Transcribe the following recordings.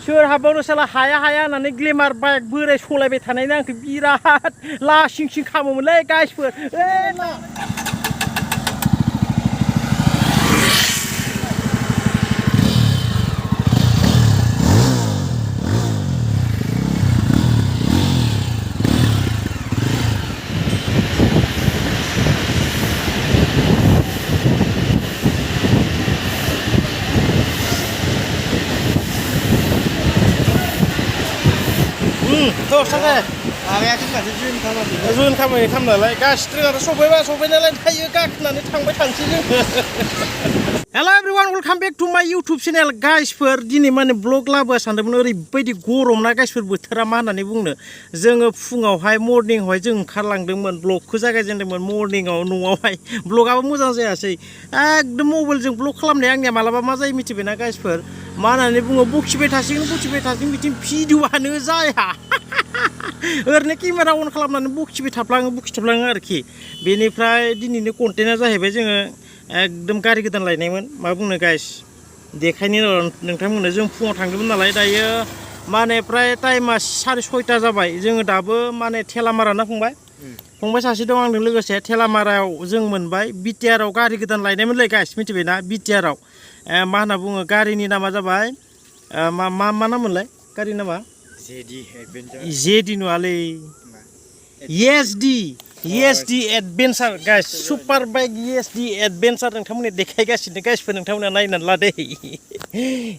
सोर हाबावनो साला हाया होननानै ग्लेमार बाइक बोराय सलायबाय थानायनि आंखौ बिराद लासिं सिं खामोमोनलै गाइसफोर Tuh, santai. Aku nggak setuju sama dia. Setuju kamu ini kamu lah. Guys, ternyata sobat lain kayu kak nanti tangbai tangsi. Hello everyone, welcome back to my YouTube channel. Guys, per dini mana vlog labu sandamun oरैबायदि गरम ना guys per बोथोरा मा होननानै बुंनो जोङो फुङावहाय morning हाय जों ओंखारलांदोंमोन vlogखौ जागायजेनदोंमोन morning आव न'आवहाय vlogआबो मोजां जायासै एकदम मबाइलजों vlog खालामनाया आंनिया मालाबा मा जायो मिथिबायना guys फोर मा होननानै बुङो बखिबाय थासिगोन बिथिं भिडिअआनो जाया ओरैनो केमेरा अन खालामनानै बखिबाय थाफ्लाङो आरोखि बेनिफ्राय दिनैनि कन्टेन्टआ जाहैबाय जोङो एकदम गारि गोदान लायनायमोन मा बुंनो गाइस देखायनो नोंथांमोननो जों फुङाव थांदोंमोन नालाय दायो माने प्राय टाइमा 6:30 जाबाय जोङो दाबो माने थेलामारा ना फंबाय सासे दं आंजों लोगोसे थेलामारायाव जों मोनबाय बिटिआरआव गारि गोदान लायनायमोनलै गाइस मिथिबायना बिटिआरआव मा होनना बुङो गारिनि नामा जाबाय मा नाममोनलाय गारिनि नामा जेडि नुवालै ESD adventurer guys super bike ESD adventurer नोंथांमोननि देखायगासिनो गाइसफोर नोंथांमोना नायनानै ला दे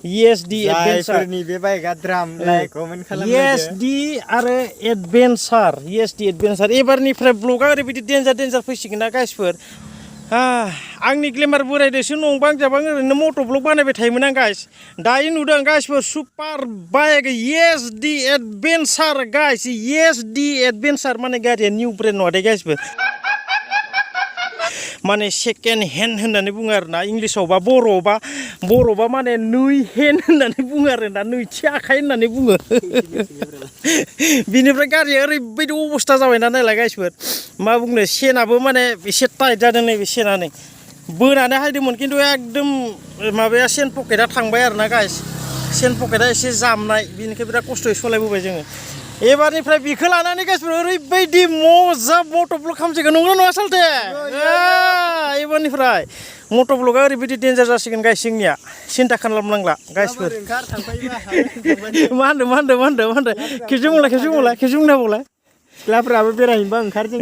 ESD एडभेन्सार नि बे बाइकआ द्राम लाइक कमेन्ट खालामदो ESD आरो ESD एडभेन्सार एबारनिफ्राय ब्लगआ ओरैबायदि डेन्जार फैसिगोन ना गाइसफोर आंनि ग्लेमार बोरायदोसो नंबां जाबां ओरैनो मट' ब्लग बानायबाय थायोमोन आं गाइस दायो नुदों गाइसफोर super bike ESD adventurer guys ESD adventurer माने गारिया निउ ब्रेन्ड नङा दे गाइसफोर माने सेकेन्ड हेन्ड होननानै बुङो आरोना इंलिसावबा बर'बा माने नै हेन्ड होननानै बुङो आरोना नैथि आखाइ होननानै बुङो बिनिफ्राय गारिया ओरैबायदि अबस्था जाबायना नायलाय गाइसफोर मा बुंनो सेनाबो माने एसे टाइट जादों नैबे सेनानै बोनानै हायदोंमोन खिन्थु एकदम माबाया सेन पकेटआ थांबाय आरोना गाइस सेन पकेटआ एसे जामनाय बिनिखाय बिराद खस्थ'यै सलायबोबाय जोङो एबारनिफ्राय बिखौ लानानै गाइसफोर ओरैबायदि मजा मट' ब्लग खालामसिगोन नंगौना नङा सालथे एबारनिफ्राय मट' ब्लगआ ओरैबायदि डेन्जार जासिगोन गाइस जोंनिया सिन्था खालामनांला गाइसफोर मा होनदों खेबसे बुंलाय सिख्लाफोराबो बेरायहैनोबा ओंखार जों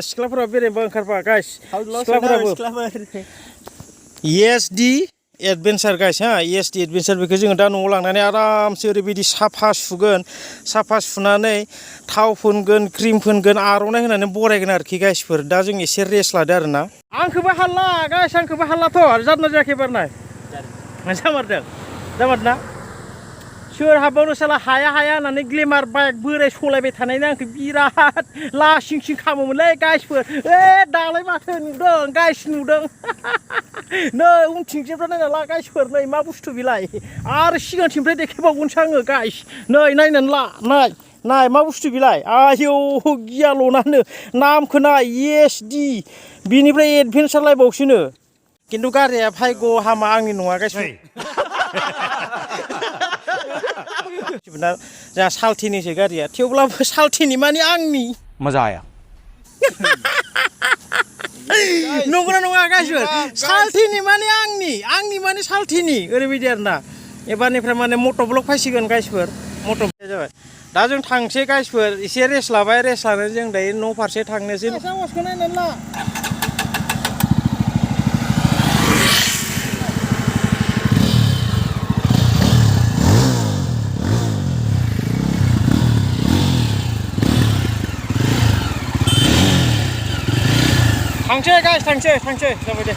सिख्लाफोराबो बेरायनोबा ओंखारबा गाइस सिख्लाफोराबो ESD adventurer guys ESD adventurer बेखौ जोङो दा न'आव लांनानै आरामसे ओरैबायदि साफा सुनानै थाव फोनगोन क्रिम फोनगोन आर'नाइ होनानै बरायगोन आरोखि गाइसफोर दा जों एसे रेस्ट लादो आरोना आंखौबो हाल्ला गाइस आंखौबो हाल्लाथ' जादोंना जायाखै बारनाय जामारदोंना सोर हाबावनो साला हाया होननानै ग्लेमार बाइक बोराय सलायबाय थानायनि आंखौ बिराद लासिं सिं खामोमोनलै गाइसफोर दालाय माथो नुदों गाइस नुदों नै उनथिंनिफ्राय नायना ला गाइसफोर नै मा बुस्थु बिलाय आरो सिगांथिंनिफ्राय देखायबावगोनसो आङो गाइस नै नायनानै ला नाय मा बुस्थु बिलाय आयौ गियाल'नानो नामखौ नाय ESD बिनिफ्राय एडभेन्सार लायबावसोनो खिन्थु गारिया भाग्य हामा आंनि नङा गाइसफोर जोंहा साल्थिनिसो गारिया थेवब्लाबो साल्थिनि माने आंनि मजा आया नंगौना नङा गाइसफोर साल्थिनि माने आंनि माने साल्थिनि ओरैबायदि आरोना एबारनिफ्राय माने मट' ब्लग फैसिगोन गाइसफोर मट' ब्लग जाबाय दा जों थांसै गाइसफोर एसे रेस्ट लानानै जों दायो न' फारसे थांनोसै नायनानै ला थांसै गाइस थांसै जाबाय दे